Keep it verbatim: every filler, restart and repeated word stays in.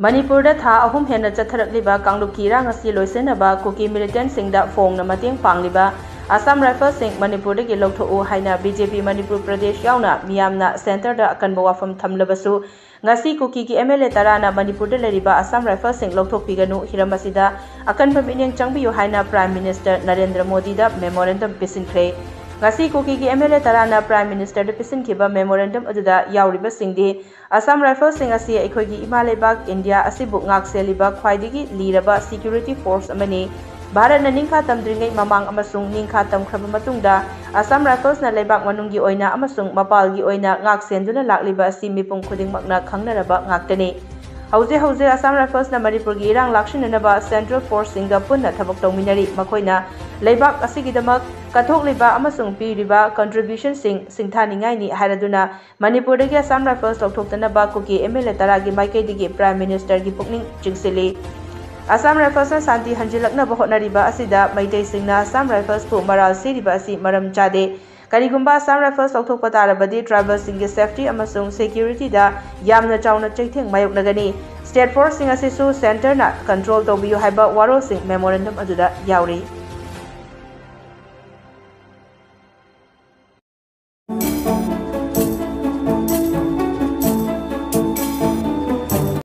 ꯃꯅꯤꯄꯨꯔꯗ ꯊꯥ ꯑꯍꯨꯝ ꯍꯦꯟꯅ ꯆꯠꯊꯔꯛꯂꯤꯕ ꯀꯥꯡꯂꯨꯞꯀꯤ ꯏꯔꯥꯡ ꯑꯁꯤ ꯂꯣꯏꯁꯤꯟꯅꯕ ꯀꯨꯀꯤ ꯃꯤꯂꯤꯇꯦꯟꯁꯤꯡꯗ ꯐꯣꯡꯅ ꯃꯇꯦꯡ ꯄꯥꯡꯂꯤꯕ ꯑꯁꯥꯝ ꯔꯥꯏꯐꯜꯁꯤꯡ ꯃꯅꯤꯄꯨꯔꯗꯒꯤ ꯂꯧꯊꯣꯛꯎ ꯍꯥꯏꯅ ꯕꯤ ꯖꯦ ꯄꯤ ꯃꯅꯤꯄꯨꯔ ꯄ꯭ꯔꯗꯦꯁ ꯌꯥꯎꯅ ꯃꯤꯌꯥꯝꯅ ꯁꯦꯟꯇꯔꯗ ꯑꯀꯟꯕ ꯋꯥꯐꯝ ꯊꯝꯂꯕꯁꯨ, ꯉꯁꯤ ꯀꯨꯀꯤꯒꯤ ꯑꯦꯝ ꯑꯦꯜ ꯑꯦ ꯇꯔꯥꯅ ꯃꯅꯤꯄꯨꯔꯗ ꯂꯩꯔꯤꯕ ꯑꯁꯥꯝ ꯔꯥꯏꯐꯜꯁꯤꯡ ꯂꯧꯊꯣꯛꯄꯤꯒꯅꯨ, ꯍꯤꯔꯝ ꯑꯁꯤꯗ ꯑꯀꯟꯕ ꯃꯤꯠꯌꯦꯡ ꯆꯪꯕꯤꯌꯨ ꯍꯥꯏꯅ ꯄ꯭ꯔꯥꯏꯝ ꯃꯤꯅꯤꯁꯇꯔ ꯅꯔꯦꯟꯗ꯭ꯔ ꯃꯣꯗꯤꯗ ꯃꯦꯃꯣꯔꯦꯟꯗꯝ ꯄꯤꯁꯤꯟꯈ꯭ꯔꯦ꯫ ꯉꯁꯤ ꯀꯨꯀꯤꯒꯤ ꯑꯦꯝ ꯑꯦꯜ ꯑꯦ ꯇꯔꯥꯅ ꯄ꯭ꯔꯥꯏꯝ ꯃꯤꯅꯤꯁꯇꯔꯗ ꯄꯤꯁꯤꯟꯈꯤꯕ ꯃꯦꯃꯣꯔꯦꯟꯗꯝ ꯑꯗꯨꯗ ꯌꯥꯎꯔꯤꯕꯁꯤꯡꯗꯤ, ꯑꯁꯥꯝ ꯔꯥꯏꯐꯜꯁꯤꯡ ꯑꯁꯤ ꯑꯩꯈꯣꯏꯒꯤ ꯏꯃꯥ ꯂꯩꯕꯥꯛ ꯏꯟꯗꯤꯌꯥ ꯑꯁꯤꯕꯨ ꯉꯥꯛ ꯁꯦꯜꯂꯤꯕ ꯈ꯭ꯋꯥꯏꯗꯒꯤ ꯂꯤꯔꯕ ꯁꯤꯀ꯭ꯌꯨꯔꯤꯇꯤ ꯐꯣꯔꯁ ꯑꯃꯅꯤ꯫ ꯚꯥꯔꯠꯅ ꯅꯤꯡꯈꯥ ꯇꯝꯗ꯭ꯔꯤꯉꯩ ꯃꯃꯥꯡ ꯑꯃꯁꯨꯡ ꯅꯤꯡꯈꯥ ꯇꯝꯈ꯭ꯔꯕ ꯃꯇꯨꯡꯗ ꯑꯁꯥꯝ ꯔꯥꯏꯐꯜꯁꯅ ꯂꯩꯕꯥꯛ ꯃꯅꯨꯡꯒꯤ ꯑꯣꯏꯅ ꯑꯃꯁꯨꯡ ꯃꯄꯥꯜꯒꯤ ꯑꯣꯏꯅ ꯉꯥꯛ ꯁꯦꯟꯗꯨꯅ ꯂꯥꯛꯂꯤꯕ ꯑꯁꯤ ꯃꯤꯄꯨꯝ ꯈꯨꯗꯤꯡꯃꯛꯅ ꯈꯪꯅꯔꯕ ꯉꯥꯛꯇꯅꯤ꯫ ꯍꯧꯖꯤꯛ ꯍꯧꯖꯤꯛ ꯑꯁꯥꯝ ꯔꯥꯏꯐꯜꯁꯅ ꯃꯅꯤꯄꯨꯔꯒꯤ ꯏꯔꯥꯡ ꯂꯥꯛꯁꯤꯟꯅꯅꯕ ꯁꯦꯟꯇ꯭ꯔꯦꯜ ꯐꯣꯔꯁꯁꯤꯡꯒ ꯄꯨꯟꯅ ꯊꯕꯛ ꯇꯧꯃꯤꯟꯅꯔꯤ꯫ ꯃꯈꯣꯏꯅ ꯂꯩꯕꯥꯛ ꯑꯁꯤꯒꯤꯗꯃꯛ ꯀꯠꯊꯣꯛꯂꯤꯕ ꯑꯃꯁꯨꯡ ꯄꯤꯔꯤꯕ ꯀꯟꯇ꯭ꯔꯤꯕ꯭ꯌꯨꯁꯟꯁꯤꯡ ꯁꯤꯡꯊꯥꯅꯤꯡꯉꯥꯏꯅꯤ ꯍꯥꯏꯔꯗꯨꯅ ꯃꯅꯤꯄꯨꯔꯗꯒꯤ ꯑꯁꯥꯝ ꯔꯥꯏꯐꯜꯁ ꯂꯧꯊꯣꯛꯇꯅꯕ ꯀꯨꯀꯤ ꯑꯦꯝ ꯑꯦꯜ ꯑꯦ ꯇꯔꯥꯒꯤ ꯃꯥꯏꯀꯩꯗꯒꯤ ꯄ꯭ꯔꯥꯏꯝ ꯃꯤꯅꯤꯁꯇꯔꯒꯤ ꯄꯨꯛꯅꯤꯡ ꯆꯤꯡꯁꯤꯜꯂꯤ꯫ ꯑꯁꯥꯝ ꯔꯥꯏꯐꯜꯁꯅ ꯁꯥꯟꯇꯤ ꯍꯟꯖꯤꯜꯂꯛꯅꯕ ꯍꯣꯠꯅꯔꯤꯕ ꯑꯁꯤꯗ ꯃꯩꯇꯩꯁꯤꯡꯅ ꯑꯁꯥꯝ ꯔꯥꯏꯐꯜꯁꯄꯨ ꯃꯔꯥꯜ ꯁꯤꯔꯤꯕ ꯑꯁꯤ ꯃꯔꯝ ꯆꯥꯗꯦ꯫ ꯀꯔꯤꯒꯨꯝꯕ ꯑꯁꯥꯝ ꯔꯥꯏꯐꯜꯁ ꯂꯧꯊꯣꯛꯄ ꯇꯥꯔꯕꯗꯤ ꯇ꯭ꯔꯥꯏꯕꯦꯜꯁꯤꯡꯒꯤ ꯁꯦꯐꯇꯤ ꯑꯃꯁꯨꯡ ꯁꯦꯀ꯭ꯌꯨꯔꯤꯇꯤꯗ ꯌꯥꯝꯅ ꯆꯥꯎꯅ ꯆꯩꯊꯦꯡ ꯃꯥꯌꯣꯛꯅꯒꯅꯤ꯫ ꯁ꯭ꯇꯦꯠ ꯐꯣꯔꯁꯁꯤꯡ ꯑꯁꯤꯁꯨ ꯁꯦꯟꯇꯔꯅ ꯀꯟꯇ꯭ꯔꯣꯜ ꯇꯧꯕꯤꯌꯨ ꯍꯥꯏꯕ ꯋꯥꯔꯣꯜꯁꯤꯡ ꯃꯦꯃꯣꯔꯦꯟꯗꯝ ꯑꯗꯨꯗ ꯌꯥꯎꯔꯤ꯫